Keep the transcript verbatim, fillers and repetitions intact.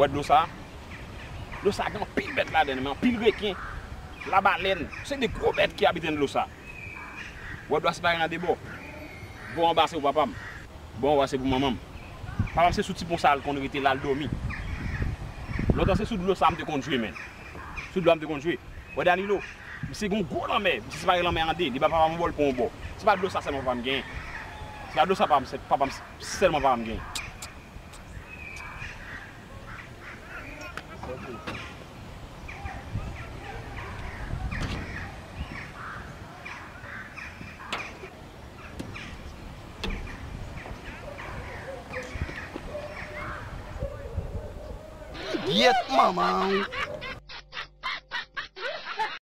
Wè dlo sa? Dlo sa gen anpil bèt ladan l, men anpil reken, labalèn. Se de gwo bèt ki abite nan dlo sa. Wè dlo a separe an de bò. Bò anba se pou papa m. Bò anba se pou manman m. Papa m se sou ti pon sa a l konn rete la, l dòmi. Lontan se sou dlo sa a m te konn jwe, menn. Sou dlo a m te konn jwe. Wè Danilo, misye gen yon gwo lanmè, misye separe lanmè an de, li ba papa m yon bò, l pran yon bò. Se pa dlo sa sèlman papa m genyen. Se pa dlo sa papa m, papa m sèlman papa m genyen. Gyèt manman w.